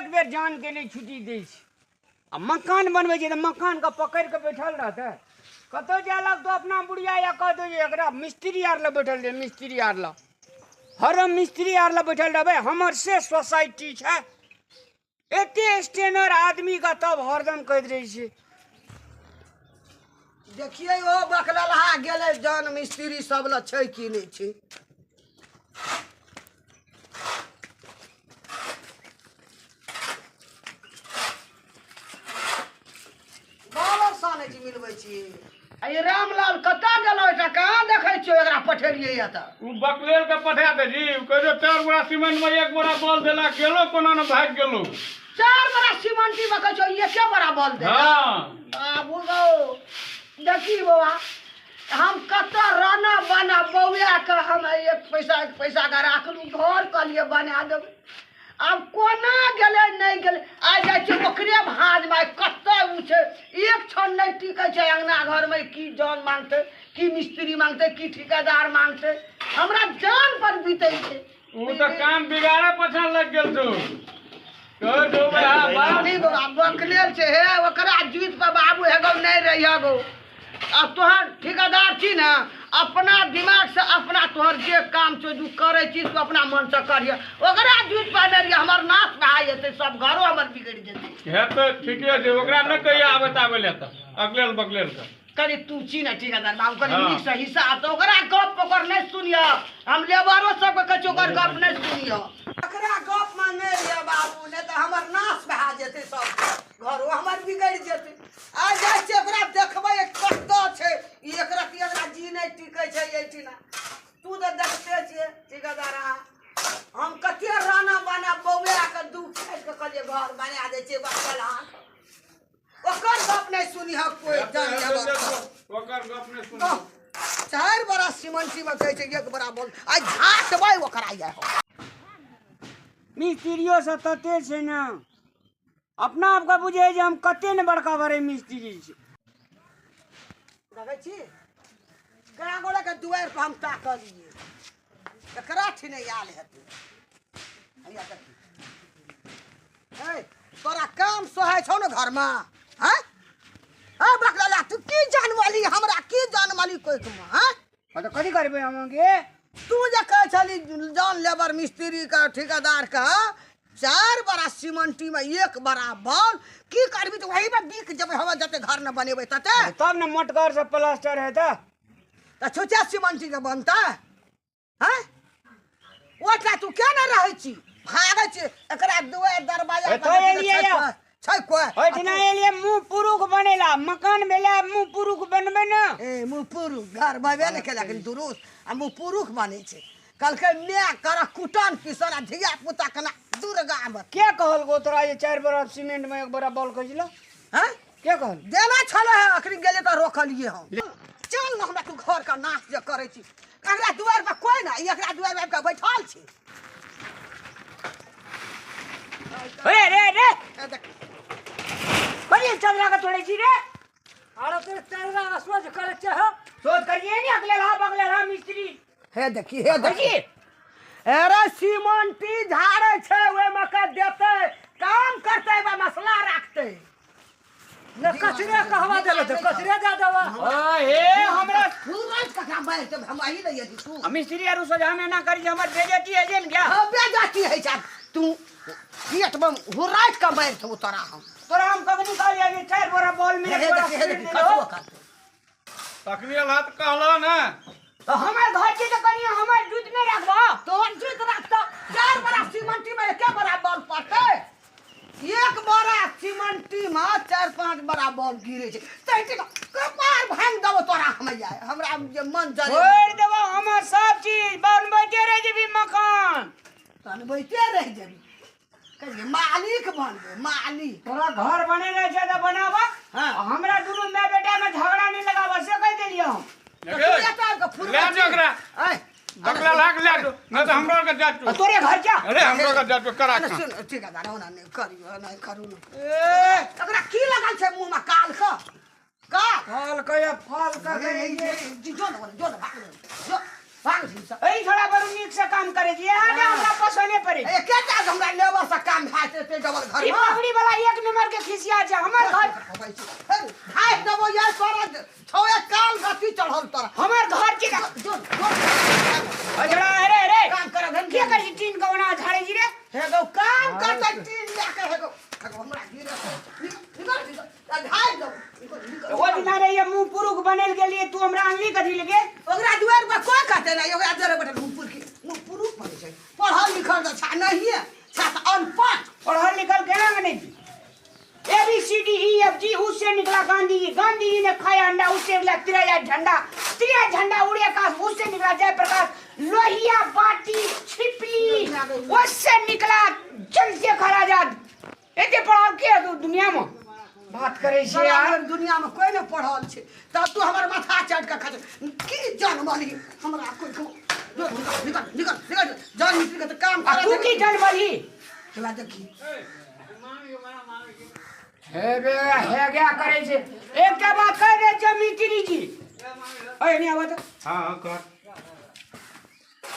एक बेर जान के नहि छुट्टी दै छै। आ मकान बनबै छै तऽ मकान के पकड़ि के बैठल रहतै। कतौ जाय लगतौ अपना बुढ़िया या कहतौ जे एकरा मिस्त्री आर लग बैठल रहै, मिस्त्री आर लग, हरदम मिस्त्री आर लग बैठल रहबै। हमर से सोसाइटी छै, एते स्टैंडर्ड आदमी के तब हरदम कहैत रहै छै। देखिए ओ बकललहा गेलै जन मिस्त्री सब लग छै कि नहि छै। बाबर सानै छी मिलबै छी। आ ई रामलाल कतऽ गेलो? एकटा कहाँ देखै छियौ? एकरा पठेलियै या तऽ उ बकलेल के पठा दे जी। उ कहियो 4 बोरा सीमेंट में 1 बोरा बॉल देला, गेलो कोना ने भागि गेलो। 4 बोरा सीमेंटी में कहै छौ एके बोरा बॉल दे। हाँ। आबू गौ देखी बौआ, हम कतऽ राना बना बौआ के हम एक पैसा एक पैसा के राखलू, घर कहलिए बना देबै। आब कोना गेलै नहि गेलै, आइ जाइ छियै ओकरे भाँजमे, आइ कतऽ ओ छै, एक क्षण नहि टिकै छै अङ्गना घरमे। की जन मांगतै, की मिस्त्री मांगतै, की ठिकेदार मांगतै, हमरा जान पर बीतै छै। उ तऽ काम बिगाड़े पाछाँ लागि गेल छौ। कहै छौ बा बाप। नहीं बौआ, बकलेल छै हे, ओकरा जीत पर बाबू हेगौ नहि रहिया गौ। अब तोहर ठिकेदार छी ने, अपना दिमाग से अपना तोहर जे काम छौ जो करै छी तू अपना मन से करिय, ओकरा जीत पर नहि रहिया, हमर नाश भए जेतै, सब घरो हमर बिगड़ि जेतै। हे तऽ ठीके छै, ओकरा नहि कहिया आबैत आबै लए तऽ अगलेल बगलेल के। कनि तू छी ने ठिकेदार बाबू, कनि हाँ। नीक से हिसाब तऽ ओकरा गप ओकर नहि सुनिय। हम लेबरो सबके कहै छियै ओकर गप नहि सुनिय, ओकरा गप मे नहि रहिय बाबू, नहि तऽ हमर नाश भए जेतै, सब घरो हमर बिगड़ि जेतै। आइ जाइ छियै ओकरा देखबै कतऽ छै ई, एक रत्ती एकरा जी नहि टिकै छै एहिठिना। तू तऽ देखते छियै ठिकेदार अहाँ, हम कते राना बाना बौआ के दुख काटि कऽ कहलियै घर बना दै छियै बकल अहाँके, ओकर गप नहि सुनिह कोइ जान लेबर। ओकर गप नहि सुनिह। 4 बोरा सीमेंटी में कहै छै 1 बोरा बोल, आइ झाँटबै ओकरा। ये मिस्त्रियो सब तते छै ने, अपना आपके बुझे जे हम कते ने बड़का बड़े मिस्त्री छी। देखै छी कए गोरे के दुआरि पर हम ताकलियै, एकरा ठिने आयल हेतै। हैया देखी, हे तोरा काम सोहाय छौ ने घरमे? हैं हे बकला, तू की जानवली हमरा, की जानवली कोइ के हैं? हाँ तऽ कथी करबै हम गे? तू जे कहै छली जन लेबर मिस्त्री के ठेकेदार के 4 बोरा सीमेंटी में 1 बोरा बॉल, की करबी तऽ वही में बिक जेबै हम, जते घर न बनेबै तते। तब ने मोटगर से प्लास्टर हेतै तऽ छुछा सीमेंटी के बनतै। हैं ओतरा तू के ने रहै छी, भागै छी एकरा दुआरि दरवाजा एतऽ एलियै या। छै कोइ ओहिठिना एलियै मुँह पुरुख बनेला, मकान भेलै मुँह पुरुख बनबै ने। ए मुँह पुरुख घर बनबे ने केलक दुरुस्त, आ मुँह पुरुख बनै छै। कहलकै my कर कुटन पिसन आ धिया पुता केना दुर्गा में। के कहलको तोरा जे 4 बोरा सीमेंट में 1 बोरा बॉल खसलो? हैं के कहल? देना छलै है, अखनी गेलियै तऽ रोकलियै हम। चल ने हमरा तू घर के नाश जे करै छी, एकरा दुआरि पर कोइ ना, एकरा दुआरि पर आबि कऽ बैठल छी। रे रे रे ए देख। कहियो चंद्रा के तोड़ै छी रे? अरे तोरे चंद्रा सोच करै छै हो। सोच करिए ने अगले रहा बगले रहा मिस्त्री। हे देखी, हे देखी। देखी। अरे सीमंटी झाड़ै छै, ओहिमे के देतै, काम करतै, ओहिमे मसला राखतै। ने कचरे कहवा देले तऽ कचरे दे देबा। हे हमरा फुरैत ककरा मारि देब हम, अही नहि यदि तू। हम मिस्त्री आर सोझा में ना करी हमर बेइज्जती है जे ने क्या? हाँ, बेइज्जती है छै। तू पेट में हुराइत के मारि देबौ तोरा हम। तोरा हम कखनी कहलियै जे 4 बोरा बॉल में हे 1 बोरा देखी, हे देखी, सीमेंट खसबो देलहो? करतौ। तखनी अल्लाह तऽ कहला ने। तऽ हमर घर छै तऽ कनि हमर जूत नहि राखबह? तोहर जूत राखतौ। 4 बोरा सीमेंटी में 1 बोरा बॉल पड़तै। 1 बोरा सीमेंटी में 4-5 बोरा बॉल गिरे छै। तै कपार भांग देबौ तोरा हम, आइ हमरा जे मन जरे। छोड़ि देबौ हमर सब चीज, बनबैते रहि जेबही मकान। बनबैते रहि जेबही, कहियै मालिक बनबै मालिक। तोरा घर बनेने छै तऽ बनाबऽ, हाँ। आ हमरा दुनू my बेटा में झगड़ा नहि लगाबऽ, से कहि देलियै हम। तऽ तू एतऽ आबि कऽ फुरबै ले जो छी। ओकरा। ऐ, बकला लाग ले जो, नहि तऽ हमरो के जा तू। आ तोरे घर जा। अरे हमरो के जा तू करा। अरे सुन ठिकेदार, ओना नहि करियौ, नहि करू ने। ए एकरा की लगल छै मुँह में काल के? का? फल के या फल के ए, ए, ए, जो ने, जो ने, भाग ने, जो। भाग छी सब। एहि छोड़ा बड़ नीक से काम करे छी यहाँ ने हमरा पसंदे पड़े छै। एकेटा से हमरा लेबर से काम भए जेतै डबल घर ई में पगड़ी वाला एक नंबर के खिसिया छै हमर घर भाई देबो यार तोरा छौ एक काल गति चढ़ल तोरा हमर घर के जो जो अजड़ा अरे अरे काम कर धन के करी टीन के ओना झाड़े जी रे हे गो काम करतै टीन लए के हे गो हे गो हमरा गिरे निकल निकल ढाई देबो निकल निकल ओ दिना रे ये मुंह पुरुख बनल गेलिए तू हमरा अनली कथी लगे ओकरा दुआर पर कोई कहते नहीं ओकरा दुआर पर मुँह पुरकी मुँह पुरुख बनै छै पढ़ल लिखल तऽ छा नहिए छा तऽ अनपढ़ पढ़ल लिखल केना बने जी A B C D E F G उससे निकला गांधी जी गांधी जी ने खाया अंडा उससे निकला तिरंगा झंडा तिरंगा झंडा उड़े आकाश उससे निकला जयप्रकाश लोहिया बाटी छिपली उससे निकला चंद्रशेखर आजाद एते पढ़ल के है तू दुनिया में बात करे छे यार दुनिया में कोई नहीं पढ़ल छै तब तू हमर माथा चाट के खा की जनमली हमरा कोई को जो निकल निकल निकल निकल जान मिस्त्री के तो काम आ तू की जनमली चला देखी हे बे हे गया करे छे एकटा बात कह दे छे मिस्त्री जी ओए नहीं आवत हाँ हाँ कर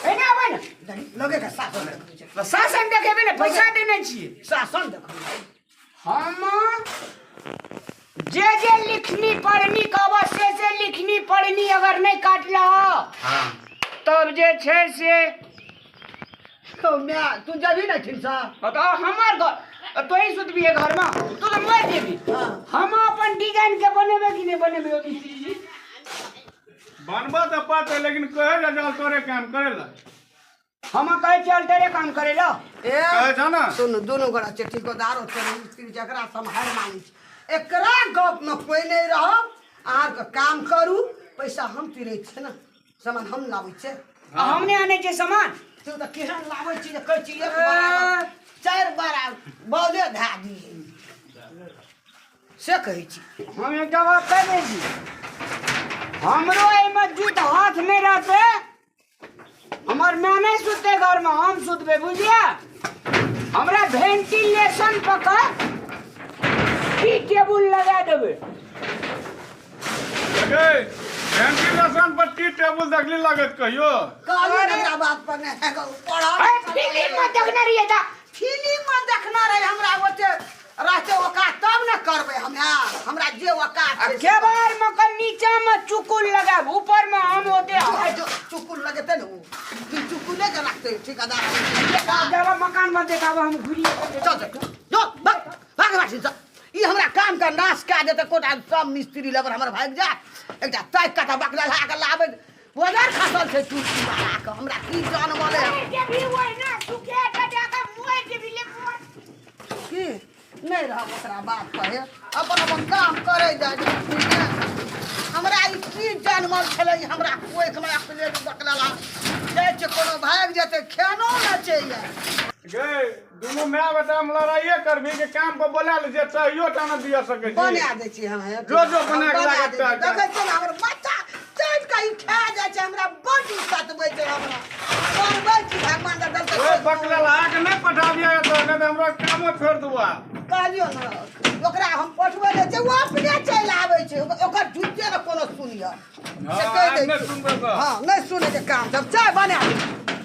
ए नहीं आवे ने लगे के शासन देखबै छै तो शासन देखेबे ने पैसा देने छियै शासन देखबै हम जे जे लिखनी पढ़नी कहब से से लिखनी पढ़नी अगर नहीं काटलह हाँ तब जे छै से तो मैं तू जबी ना ठीक सा बताओ हमर घर तोही सुतबी घर में तू तो मर जेबी हाँ। हम अपन डिजाइन के बनेबे कि नहीं बनेबे ओ मिस्त्री जी बनबऽ तऽ पड़तै लेकिन कहै जा जाल तोरे काम करै ला हम कहै छियै अल्टरे काम करे ला ए कहै छौ ने सुन दुनू गोरा छै ठेकेदारो छै मिस्त्री जकरा सम्हार मानै छै एकरा गप में कोई नहीं रहब अहाँके काम करू पैसा हम तिरै छियै ने सामान हम लाबै छियै आ हम नहि आनै छियै सामान तू तऽ केहन लाबै छी जे कहै छी एक बराबर चारि बराबर बौले धए दियै से कहै छी हम एकटा बात कहि दै छी हमरो एहिमे जुत हाथ नहि रहतै हमर माय नहि सुततै घरमे हम सुतबै बुझलियै हमरा भेंटिलेशन पकड़ की टेबुल लगा देबै वेंटिलेशन पर टी टेबुल देखली लगत कहियो कहलियै ने एकरा बात पर नहि है गौ, पढ़ल अरे फिल्म में देखने रहियै तऽ फिल्म में देखना रहे हमरा ओते रहते औकात तब ने करबै हम हमरा जे औकात आ छै केबाड़ में के नीचा में चुकुल लगाब ऊपर में हम ओते जो चुकुल लगेतै ने ओ ई चुकुले के रखतै ठेकेदार जब मकान में देखाब हम घुरिए के चल चल जो भाग भाग भाग चल ई हमरा काम के नाश कए देतै कोटा सब मिस्त्री लेबर हमर भागि जायत एकटा ताकि कऽ तऽ बकला के लाबै बजार खसल छै टूटी मारा के हमरा की जानमल है जेबी ओहि ना सुखे के जाके मोहि जेबी ले मोर की नहि रहब ओकरा बात पर हे अपन अपन काम करै जाइ छै। हमरा ई की जनमल छलै ई हमरा कोइखमे अपने बकलेला जाइ छै कोनो भागि जेतै खेनो नहि छै ये गे दुनू माय बेटा मे लड़ाइए करबी के काम पर बोला ले जे चाहियो टा ने दिया सकै छी बना दै छी हम हे जो जो बना के बना लागत दै छी। ता- देखै छियै ने हमर बच्चा चटि कऽ ई खा जाइ छै हमरा बड्ड ई सतबै छै हमरा बनबै छी भगवान दऽ देलकै ओए बकलेला के नहि पठाबियै तो नहि तऽ हमरा कामो छोड़ देबो कहलियौ ने ओकरा हम पठबै दै छियै ओ अपने चलि आबै छै ओकर झूठे ने कोनो सुनिय से कहि दै नहि छियै। सुनबै तऽ। हँ नहि सुनैके काम सब चाय बना दे।